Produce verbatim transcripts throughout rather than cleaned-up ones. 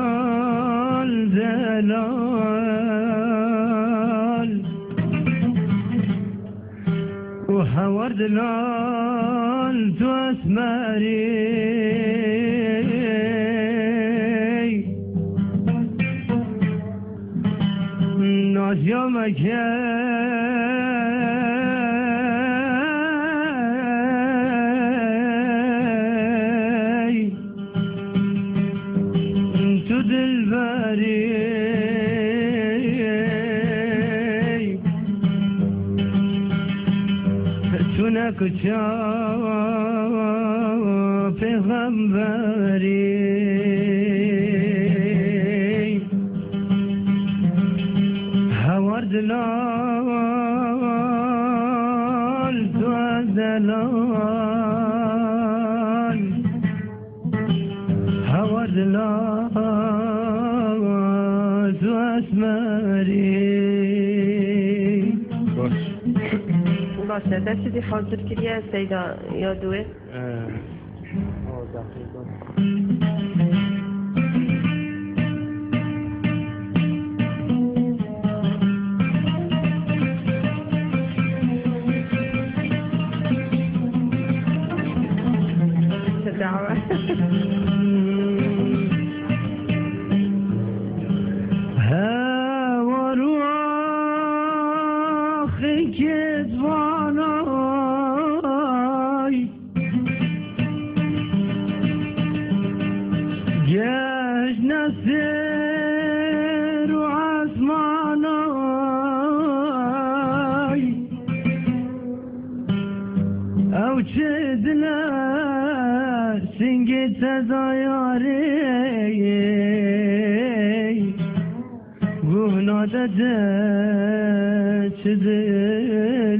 Delal, delal. û hewar delal tu esmerî. Naziya me key. Tu dilberî, tu ne kuça pêxemberî. Hewar delal, tu delal. Hewar delal tu esmerî. Baş. Baş e, te çi dî hazir kiriye Seyda ya duê? Ee, o daxil bas. Hewa ruaxê kezbanay. Gejne ser û esmanay. Ew çi dile singê te dayarê. Guh nade te çi dildara.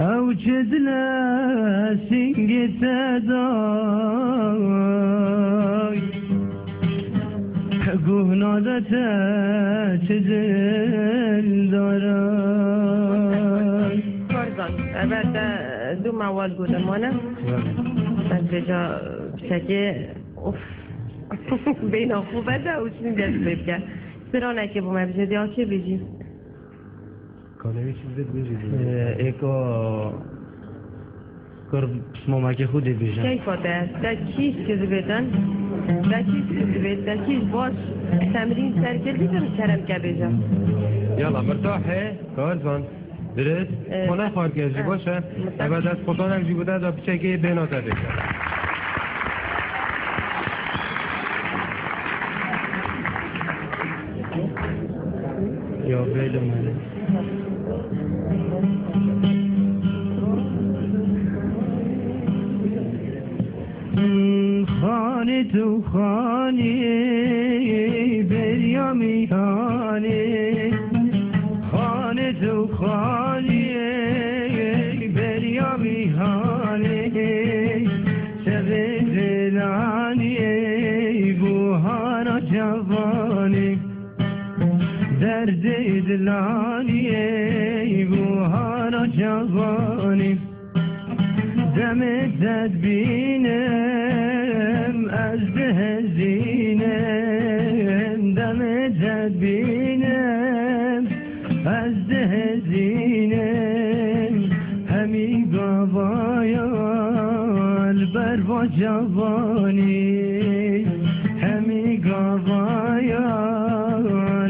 Ew çi dile singê te day. Guh nade te çi dildara. Barzan, eber te du mewal gode mane. Evet. Ez vêca piçekê Of. Beyna xwe vede û şîn dest pê bike. Stranekê bo me bijê, dê akê bêjî. Kanê wî çi dibêjî? Ee, êka kir pismamekê xwe dê bêje. Keyfa te, te kî dibêtin? Te kî dibêt? Te kî baş temrîn ser kir bîtin kerem ke bêje. Yala, mirtahê, Karzan. Dirêj, Ee, xwe nexwar ke jî ee, baş e. Mutlak. Eve dest xurtanek jî bide da piçekê bêna te bêje. Ya bêlim hele. Xanê tu xanê beriya mîhanê. Xanê tu xanê beriya mîhanê. Çevê zilanê buhara cavanê. Derdê dilanê buhara cavanê. Demê te dibînim, ez dihezînim. Demê te dibînim, ez dihezînim. Hemî gavaya li ber va cavanî. Hemî gavaya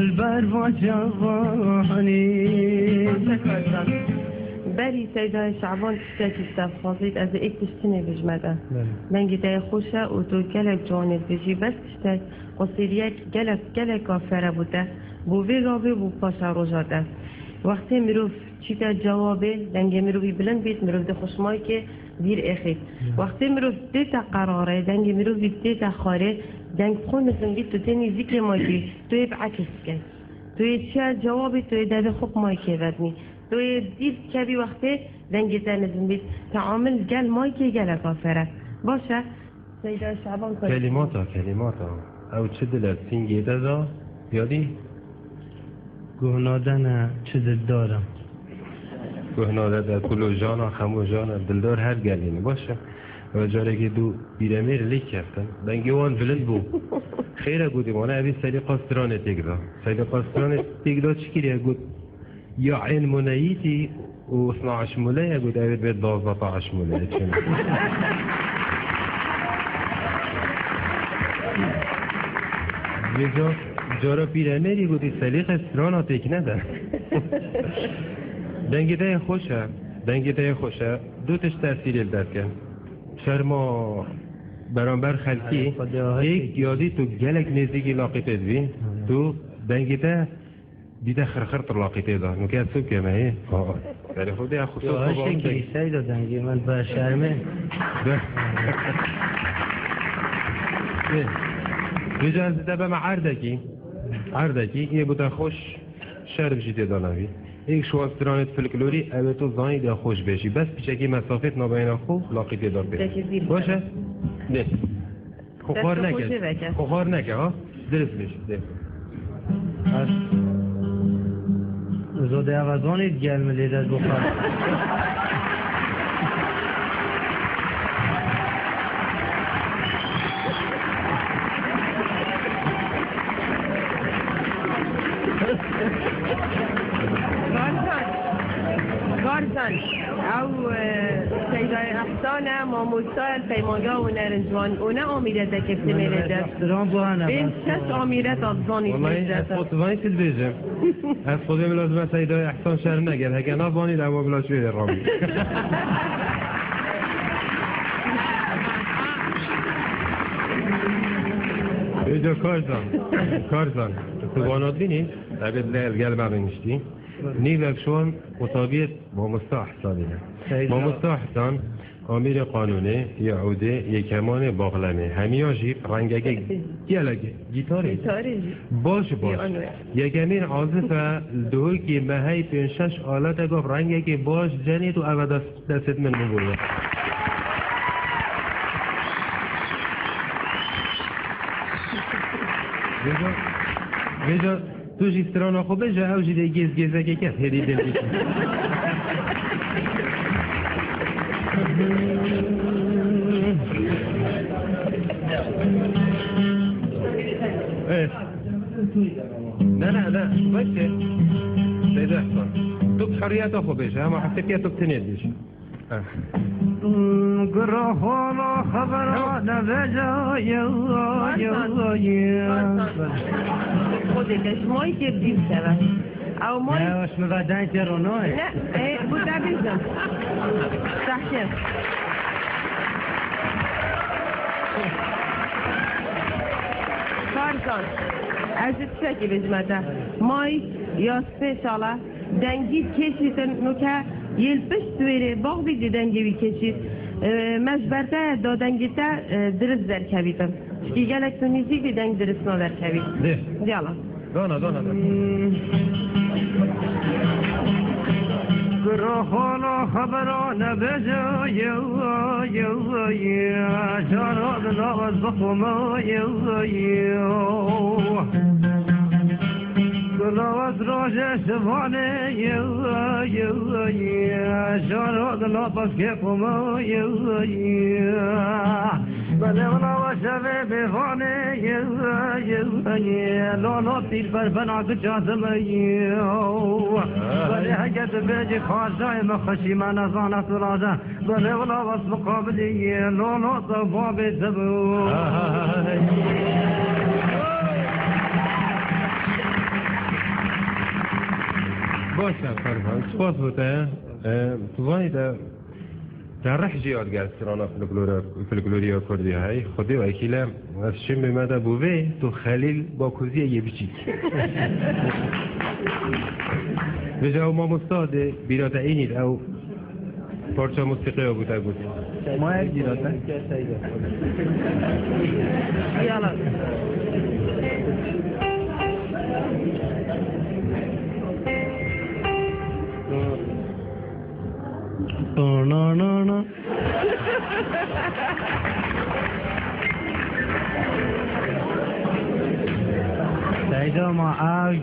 li ber va cavanî. Berî Seydayê Şaban tiştekî te dixwazît, ez ê êk tiştinê bijme te. Belê. Dengê te yê xweş e û tu gelek ciwanê dibêjî, bes tiştek, qusêriyek gelek, gelek afere bo te, bo vê gavê, bo paşa roja te. Wextê mirov çîte cewabê, dengê mirovî bilind bît, mirov dê xweş maykê dîr êxît. Ya. Wextê mirov tête qerarê, dengê mirovî tête xwarê, deng xwe nizim bît, tu tê nîzîkê maykê, tu yê bi ekis bikey. Tu yê çiya cewabê, tu yê devê xwe bi maykê vedinî. Tu yê dîv kevî wextê dengê te nizm bît. Teamil gel maykê gelek afere. Baş e. Seyda Şaban Koç. Kelîmata, kelîmata. Ew çi dile singê te da, yadî? Guh nadene çi dildara. Guhna de de kulo jana, xemo jana, dildar her gelî ne. Baş e. Ew carekê du pîremêr lê keftin. Dengê wan bilind bû. Xêr e, gotî, wana evî selîqa stranê têk da. Selîqa stranê têk da çi kiriye? Got, ya ên muneyîtî û sna eşmule ye, got, ew ê bê dazda ta eşmule ye, çin. Vêca cara pîremêrî gotî, selîqe strana têk nede. Dengê te yê xweş e, dengê te yê xweş e, du tişt tesîrê li te dike. Şerma beramber xelkî, Xwedê êk yadî tu gelek nêzîkî laqîtê dibî, tu dengê te dîte xirxir tu laqîtê da. Nuke ez tu keme hê. Aa. Berê xwe dê xwe Yo, sof her bavum şekilî deng. Seyda dengê min be şermê. Be. Be. Vêca ez dide beme erdekî. Erdekî, yê bûte xweş. Şerm jî tê da navî. Êk ji wan stranêt folklorî, ew ê tu zanî de xweş bêjî. Bes piçekî mesafêt nabeyna xwe, laqî tê da pê. Piçekî zî. Baş e? Dê. Xwe xwar neke. Xwe xwar neke, ha? Dirist bêjî, dê. Ez zodê eva zanî gel mi lê dest bixwe. Garzan. Garzan. Ew, e, Seydayê Ehsan e, mamosta e, peymanga û nerincwan. Û ne amîreteke temêrê de. Bên şeş amîret a zanî. Wallahî, ez xwe tu zanî çi dibêjim. Ez xwedê bila ji me Seydayê Ehsan şerm neger. Heke navanî de ewa bila ji wê rabî. Êca Karzan. Karzan. Tu vana dibînî? Ebed ne el gel me biniştî. Nîvek şon qutabiyet mamosta Ehsanî ne. Seyda. Mamosta Ehsan, amîrê qanûnê, yê ûdê, yê kemanê baxlemê. Hemiya jî rengeke gelek gîtarê. Gîtarê jî. Baş, baş. Piyano. Yekemîn azif e, li Duhokê me hey pênc şeş alete gov rengekê baş cenêt û eve dest, destêt min min bûye. Vêca, vêca, tu jî strana xwe bêje, ew jî dê gêz gêzekê kes hêdî dil bî. Evet. Ne, ne, ne. Bekle. Seyda Ehsan. Tu bi hurriyeta xwe bêje, ama hesêtiya tu bi tenê bêje. Gurahana xebera nebêje, ye, ye, ye. Xwedê te ji mayî kê dî bikeve. Ew mayî. Ne, ew ji min ve deng tê ronoyê. Ne, e, bu te bêjim. Sehkê. Karzan. Ez ji tiştekî bêjime te. Mayî ya special e. Dengî kêşîtin nuke yê li pişt wêrê baxdî dê dengê wî kêşît. E, me ji ber te da dengê te, e, dirist derkevîtin. Çikî gelek tu nîzîk dê deng dirist naderkevî. Dê. Diyala. Dana, dana, dana. Gurahana xebera nebêje, ye, ye, ye, cara dilava zixuma, ye, ye. Dilava rojê şivanê, ye, ye, ye, cara dilava zixuma, ye, ye. Belê wila we şevê bêvanê, ye, ye, ye, lo, lo, pîr berbena gica dime, ye. Belê heke dibêjî xarzayê me xweşî me nezane tu raze. Belê wila we miqabilî, ye, lo, lo, te babê dibû. Baş e, Ferhan. Spas bo te. E, tu zanî de Te rih jî ya diger strana folklora, folkloriya Kurdî hey. Xwedê wekîle ez şimê me de bû vê, tu Xelîl Bakûziyê yê biçîk. Vêca ew mamosta dê bîra te înî ew parça mûsîqî ya bû te got. Maya bîra te. Yala. Na, na, na, na. Seyda ma ew